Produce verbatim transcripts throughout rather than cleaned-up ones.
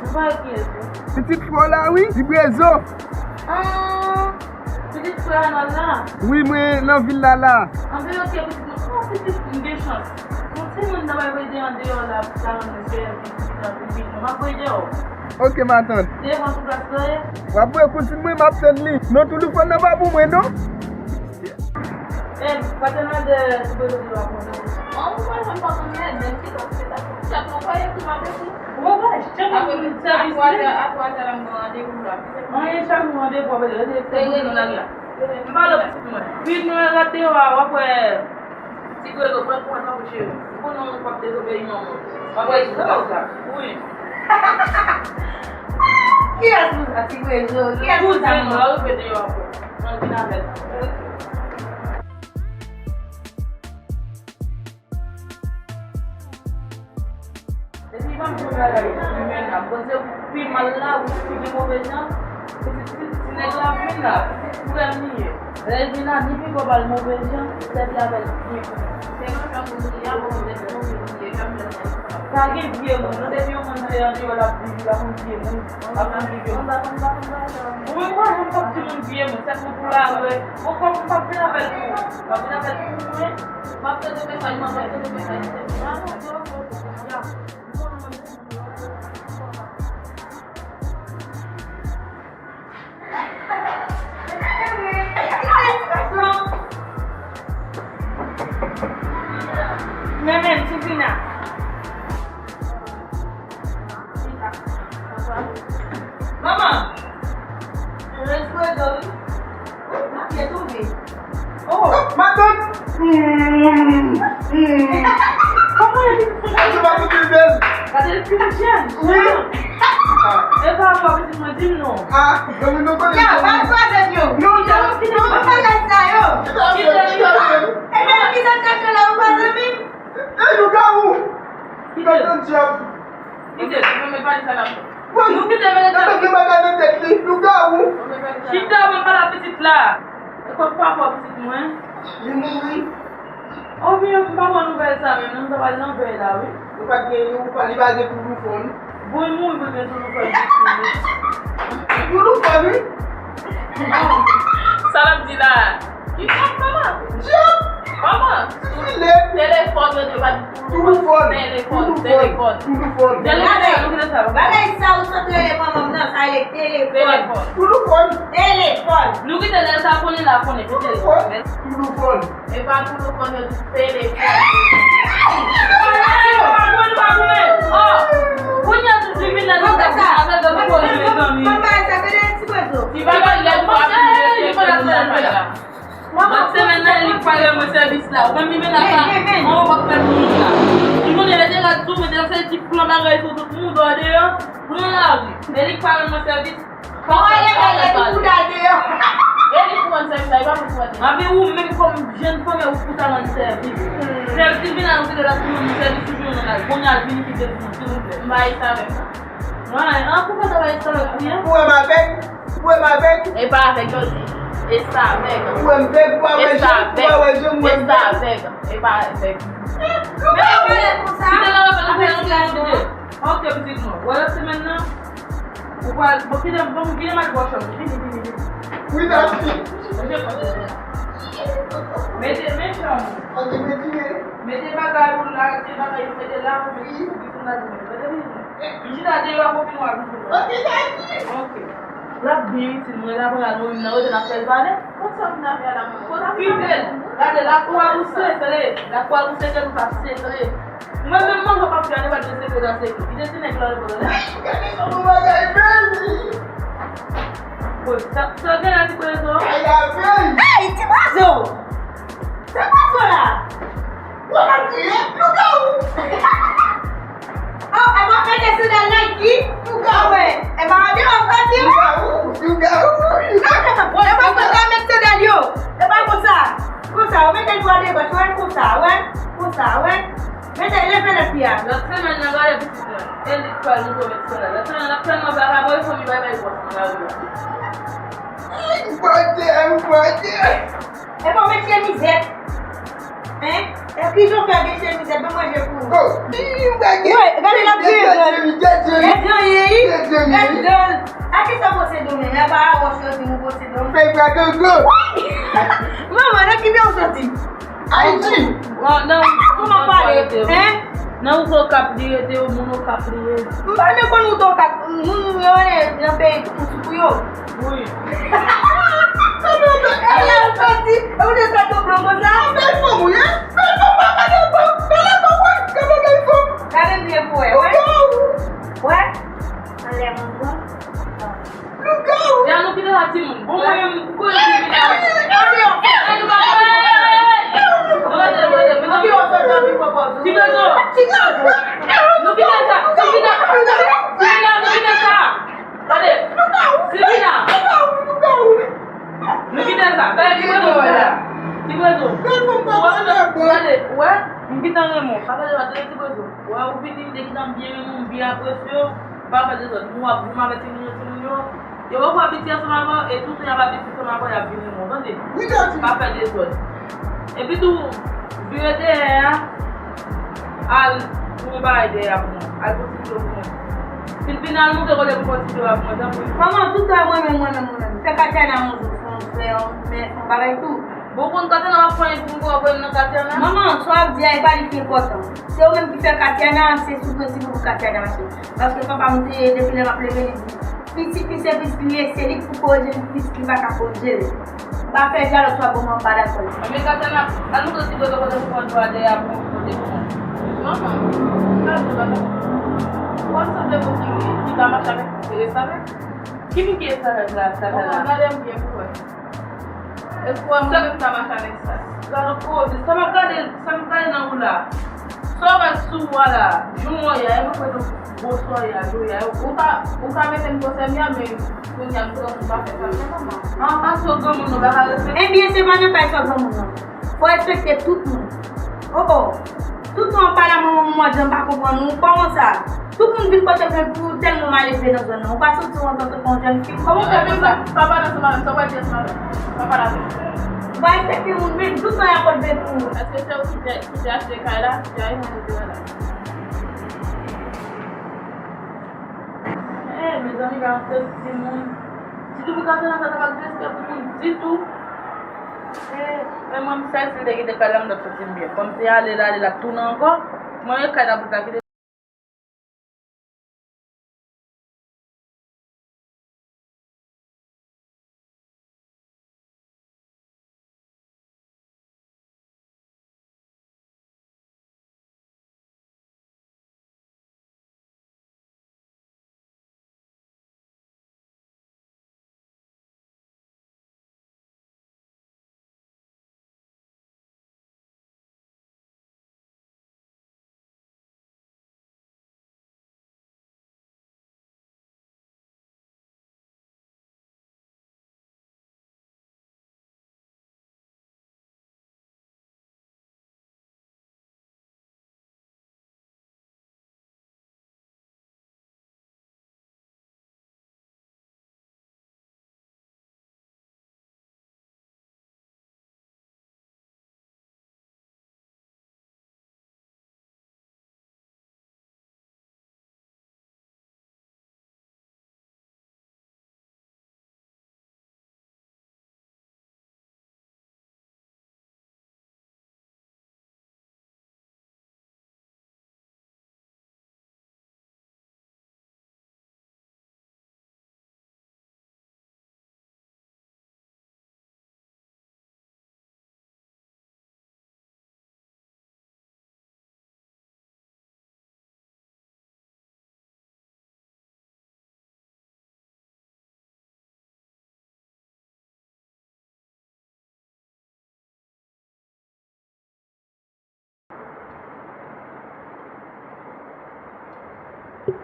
Mwen pa wè kiyès, non. Pitit frè w la, wi, Dibrezo. Ah, pitit frè Anòl la? Wi, mwen nan vil la, la. Anben, oke, pitit mwen. Kòman pitit m gen chans? Yon timoun nan pral voye deyò la, pou sa rann mwen sèvis, pitit la, pitit mwen. M ap voye deyò. Oke, matant. Devan sou plas la ye? W ap voye kouzin mwen, m ap tann li. Non, Touloufòn nan pa pou mwen, non. E, pa te nan de, de, de, de, de, de. An, ou pa janm pa konn lè, menm ki sa, ki sa, ki sa, ou pa ye ki pa peti. Ou pa janm konn sèvis li. A twa zè, a twa zè la, m gen randevou la. An, e chak jou randevou, apre, rete, rete, rete nan lari a. M pale pitit mwen. Pitit mwen rete yo a, w ap wè. Ti Grezo, pran kouran tankou cheri. Ou konnen w p ap dezobeyi manman w. W ap wè ti Grezo sa. Wi. Kiyès moun sa, Ti Grezo? Kiyès moun sa, manman? Kouzen mwen, w ap rete yo apre. Mwen vin avè l. Depi m ap jwe bagay imè la, m panse pi mal la, ou pi gen move jan, se ti, ti, ti nèg la vin la, frè m li ye. Lè l vin la, ni pi pòp al move jan, sèvi avè l byen pou mwen. Se konsa moun li ye, bon, se moun li ye, pa gen vye moun, non, depi yon moun se andeyò l ap viv, li pa konn vye moun, pa konn vye moun. Ou menm pa janm t ap di moun vye moun, sèt moun pou la, wè. Bon, kòm m p ap vin avè l pou, m ap vin avè l pou mwen. M ap tande mesaj, m ap tande mesaj. Mwen menm, Tifina. Manman, res pwezon. Ou, mwen tonbe. Oh, matant! Mm, mm. Kòman e vin foutre? Matant, matant, bèl. Gade l, pi jèn. Wi. E pa ou, pitit mwen, di m non. Ah, non, non, non, non. Ya, pa kwaze yo. Non, non, non, pa bagay sa yo. Kite l, kite l. E men, ki sa k ap fè la, ou pa zanmi m? E, lougawou. Kite l. Matant dyab. Kite l. Mwen, mwen pa di sa la. Wi, nou kite mwen nan tèt li. Mwen fè bagay nan tèt li, lougawou. Chita, mwen pale a pitit la. E kot papa pitit mwen? Li mouri. Obyen, m pa pran nouvèl sa menm, non, m ta pral nan vèy la, wi. Ou pa t gen, ou pa, li pa gen Touloufòn. Bon, li mouri pou l gen Touloufòn, pitit mwen. Touloufòn, wi. Sa l ap di la? Ki fòm, manman? Dyab! Manman! Filè! Telefòn, yo te pa di Touloufòn. Touloufòn. Telefòn, Touloufòn, telefòn. Touloufòn. Telefòn, nou kite sa. Bagay sa ou sot rele manman m nan, sa rele telefòn. Telefòn. Touloufòn. Telefòn. Nou kite lè sa konnen la konnen, kite l. Touloufòn. Touloufòn. E pa Touloufòn, yo di telefòn. Oh! Kounye a tou di vin nan nan avèk avèk koze, mezanmi. Ti bagay lè nou ap vin nan fèy la. Lòt semèn nan, li k pa rann mwen sèvis la. Ou menm li menas la. An, ou p ap fè pou moun la. Li konnen lè te rad sou mwen, te fè ti plan bagay sou tout moun, dòdè an, pran lari. E li k pa rann mwen sèvis. Kòman e lè li pou dal deyò? E li pou rann sèvis la, li pa pou rann sèvis. Anben ou menm kòm jèn fanm, ou pou ta rann sèvis. Sèvis li vin la, nou kite l ap pou rann sèvis toujou nan kay. Kounye a l vin kite pou mwen, silvouplè. M pa rete avèk sa. Mwen, an, pou fè travay sa, wi, an. Ou wè m avèg? Ou wè m avèg? E pa avèg, yo di. E sa avèg. Ou wè m vèg, ou pa wè je m, ou pa wè je m, ou wè m vèg. E sa avèg. E pa avèg. Ou pa wè konsa? Kite la, la, la, la, la, la. Ok, pitit mwen. Wè lòt semèn nan. Ou pral, bon, kite m, bon, kite m al bò chanm. Vini, vini, vini. Wi, Dafi. Mete, mete men chanm. Ok, mete men. Mete bagay ou la, mete bagay ou mete la, ou mete sou bouton la, ou mete, mete vini. M chita deyò, konpil mwa vini. Ok, Dafi. Ok. L ap byen itil mwen, l ap rale mwen, nan rete n ap fè l pale. Konsa m nan fè la, mwen. Kite l. Gade, lakou a ou sekre. Lakou a ou sekre, nou pa sekre. Mwen menm, manje w p ap fè a, nou pa t vle sekre nan sekre. Kite ti nèg la, l pran. Gade sa bon bagay, baby. Bon, sa, sa gen la, ti pwezo? Ay, la, baby. Hey, ti pwezo! Sa pwezo la? Ou pa kriye? Lougawou! Oh, e pa mete sandal Nike? Lougawou! E pa mete anfati, wi? Lougawou! Lougawou! Gade, e pa konn ka met sandal yo. E pa konsa. Konsa, ou mete dwa devan, wè, konsa, wè. Konsa, wè. Mete, leve nan pye a. Lòt semèn nan, gade pitit mwen. E li k pral nou pwomèt sandal. Lòt semèn, l ap tèlman vakabon, e fanmi bay bay bòs nan lari a. Ay, Bondye, Bondye. E bon, men chemizèt. Hein? E ki jan w fè gen chemizèt? Ban mwen je pou ou. Oh, wi, gade, gade, l ap gade, gade, gade, gade, gade, gade. A ki sa w pwosede w menm? E pa a wòch yo di nou pwosede w. Fèy bwa gogo. Manman, nan ki pye w soti? Ayiti. Bon, nan, kòman pale? Hein? Nan wout Okap li rete, yo, moun Okap li ye. M pa menm konn wout Okap. Moun yo rele nan peyi Kouti pou yo. Wi. E la ou soti, e ou te soti blan konsa? Bèl fanm ou ye. Bèl fanm, pa gade fanm. Gade fanm, wè. Gade bèl fanm. Gade byen pou wè, wè. Wè. Anlè moun bon. Lougawou! Ya nou kite sa timoun. Bon, mwen menm, kou yo di vin la. Ti pwezo. Ti pwezo. Nou kite sa. Ti pwezo. Ti pwezo. Nou kite sa. Gade. Silvina. Nou kite sa. Gade, ti pwezo. Ti pwezo. Gade, wè. M gentan renmen w. Papa, gade, ti pwezo. Wè, ou vini, m te gentan byen renmen w, m byen apresye w. Pa fè dezòd. Nou ap goumen avèk timoun yo, timoun yo. Yo poko abitye ansanm avè w, e toutan y ap abitye ansanm avè w, y ap vin renmen w, tande? Wi, Tati. Pa fè dezòd. Epi tou, vire dèyè a, al pou yon bagay dèyè a pou mwen. Al pran ti dlo pou mwen. Silvina, al montre kote pou pran ti dlo a pou mwen, tanpri. Manman, toutan mwen menm, mwen menm, mwen menm. Fè Katiana yon jou, fè yon, fè yon, men fè yon bagay tou. Bon, konn Katiana, m ap pran yon pou mwen, voye m nan Katiana. Manman, sa w ap di a, e pa li ki enpòtan. Se ou menm ki fè Katiana, se sou prensip ou pou Katiana mache. Paske papa m te, depi lè m ap leve, li di, pitit li se pitit li ye, se li ki pou korije pitit li pa ka korije l. Pa fè dyalòg swa bon, mwen pa dakò. Anben Katiana, al montre ti pwezo kote pou pran dlo a dèyè a pou mwen, kote pou mwen. Manman, pa di bagay. Ou ap sanble moun ki, ki ta mache avèk ti restavèk. Ki moun ki restavèk la, sa fè la? Manman, gade m byen pou wè. Èske w wè mwen menm ta mache avèk sa? Gade koze, sa m ap gade, sa m ap gade nan ou la. Sa w wè sou ou a la, jan w ye a, e mwen kwè nou gwo sa w ye a, jan w ye a. Ou ka, ou ka mete m konsèy m ya, men kounye a m granmoun, pa fè sa, fè manman. An, paske w granmoun, nou pa ka respekte. Ebyen, se pa nan kay sa w granmoun nan. Fò respekte tout moun. Oh, oh. Tout moun ap pale a manman mwen, jan m pa konprann ou. Kòman sa? Tout moun vin pote plent pou ou tèlman w malelve nan zòn nan. Ou pa santi w antanke yon jèn fi? Kòman w fè konsa? Pa pale ansanm avè m, sa w pral di ansanm avè m? Pa pale avè m. Ou pa respekte moun menm, tout tan y ap pote plent pou ou. Èske se ou ki te, ki te achte kay la, ki te achte kay la? Eh, mezanmi, gade yon sèl timoun. Ditou pou Katiana, sa ta pa gen respè pou moun ditou. Eh, men mwen, m sezi, m te kite kay la, m t ap santi m byen. Kòm se ale l ale, l ap tounen ankò. Mwen, e kay la pou l ta kite. Fò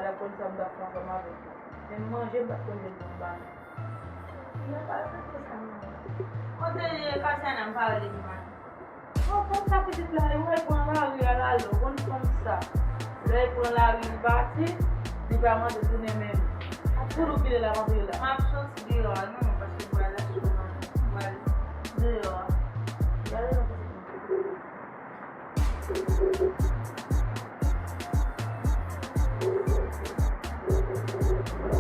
l ap konn sa m t ap fè ansanm avèk li. Menm manje, m p ap konn jwenn pou m ba li. Mwen pa vle fè sa, non. Kote li ye, Kasiana, m pa wè li di maten. Bon, konn sa pitit la, li wè l pran lari a l ale, ou konn fanm sa. Lè l pran lari, li pati, li pa mande tounen menm. Ap fout ou kile l ap antre la. M ap soti deyò a, non, paske m pral achte yon manje. M pral deyò a. Gade yon pitit.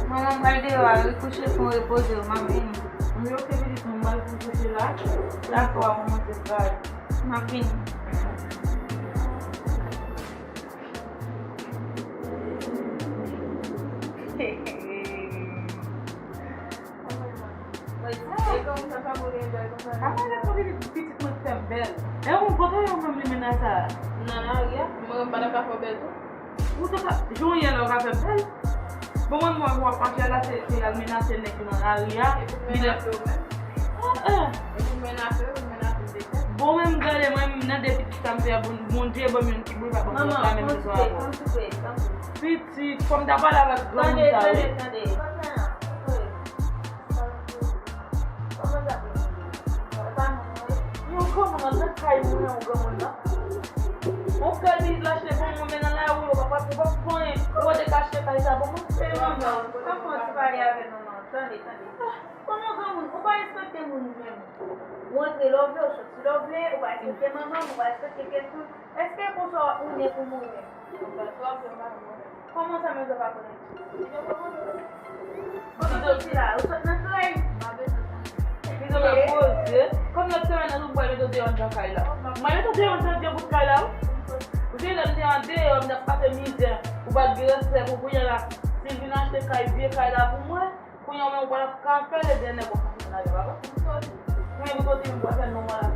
Manman, m pral deyò a wi, kouche fon repoze w, m ap vini. M yo ke pitit mwen, m pral pou kouche la. Dakò. Apre w a kòmanse travay. M ap vini. Apa lè pou pitit mwen fè bèl? E ou, kote yo menm limena sa? Nan lari a, mwen menm pa ta ka fè bèl tou. Ou te ka, jan w ye la, ou ka fè bèl. Bon, mwen, mwen, w ap mache la, se, se al menase nèg yo nan lari a. E pou menase w menm? Eh, eh. E pou menase w, pou menase w te fè. Bon, menm gade, mwen, nan de pitit sa m fè a, Bon-, Bondye ban m youn ki bri pa ban m lòt la, menm se swa avè w. Pitit, fò m ta pale avèk granmoun sa, wi. Tande, tande, tande. Yon granmoun nan, nan kay moun nan, yon granmoun nan. Yon kay pitit l achte pou moun, men nan lari yo, papa, ou pa konn, ou te kache. Kay sa pou mwen. Se manman, kòman w ti pale avè manman? Tande, tande. Kòman granmoun, ou pa respekte moun ou menm. Ou antre lè w vle, ou soti lè w vle, ou pa respekte manman m, ou pa respekte kèlkun. Èske konsa ou ne pou mouri menm? Kòman sa, men w pa konnen? Kote w soti la? Ou sot nan kay? Li te mwen poze. Kòm n ap fè nan nou, mwen mete w deyò anndan kay la. Mwen mete w deyò anndan de bout kay la, wi. Ou te lè m te andeyò, m t ap pase mizè. Ou pa t gen respè pou kounye a la. Si l vin achte kay, vye kay la pou mwen, kounye a menm ou pa t ap ka fè l, ebyen nèg w ap pase nan lari a, papa. Mwen pou kote m pral fè non mwen la,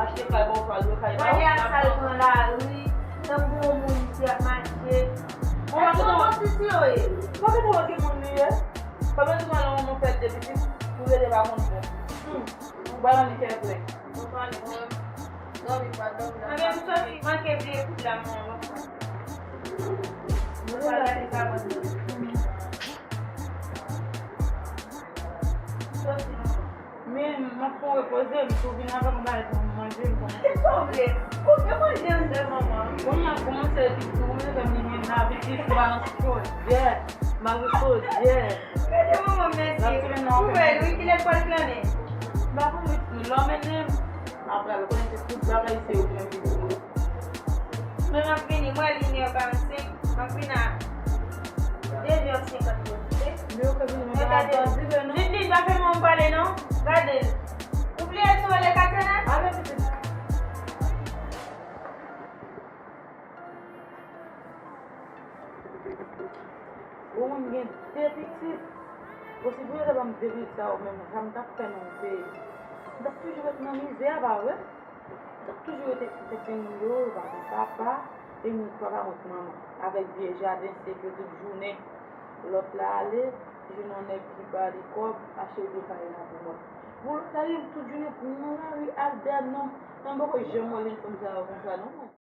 achte kay ba w, pa lwe kay ba w. Mwen gen ap sal pran lari, tankou yon moun ki ap mache. Èske w konn sitire? Mwen gen wè ki moun li ye. Kòman ti mwen nan yon fèt de pitit, pou rete pa konn fè. Hmm. Ou pa nan li fè vre. Ou pa nan. Mwen menm soti, manke bliye kout la, mwen, mwen. Mwen pa gade sa, mwen. Soti, mwen. Men, m ap fè w repoze m, si w vin avè m, m ba w pou m manje, m konn. Kisa w vle? Ou gen manje anndan, manman? Kounye a, kòmanse epi tou, ou mete m li menm nan apetit, m balans chodyè, m balans chodyè. Gade manman, mèsi. Ou wè, wi, kilè l pral flannen? M pa konn, wi, lè w mennen m, apre, ou konnen se tout bagay, se ou ki anveye. Men m ap vini, mwen, li inè karannsenk, m ap vin a de zè senkant minit, oke? Men ou ka vini, men pa gade, pa rive, non. Jidlin, pa fè mwen pale, non. Gade l. Ou bliye sou rele Katrina? Ale, pitit. Ou menm gen de pitit. Bon, si pou yo te ban m de pitit sa yo menm, sa m t ap fè nan yon peyi. M t ap toujou ret nan mizè a, pa vre? M t ap toujou ret ak ti tenten yo, yo pa gen papa, e mwen papa mwen ak manman. Avèk vye jaden sèk yo tout jounen. Lòt la ale, jwenn yon nèg ki ba li kòb, achte vye kay la pou mwen. Bon, lòt la, li tout jounen pou nan lari, al dèyè nonm. Mwen poko janm wè lenn fanm sa yo konsa, non.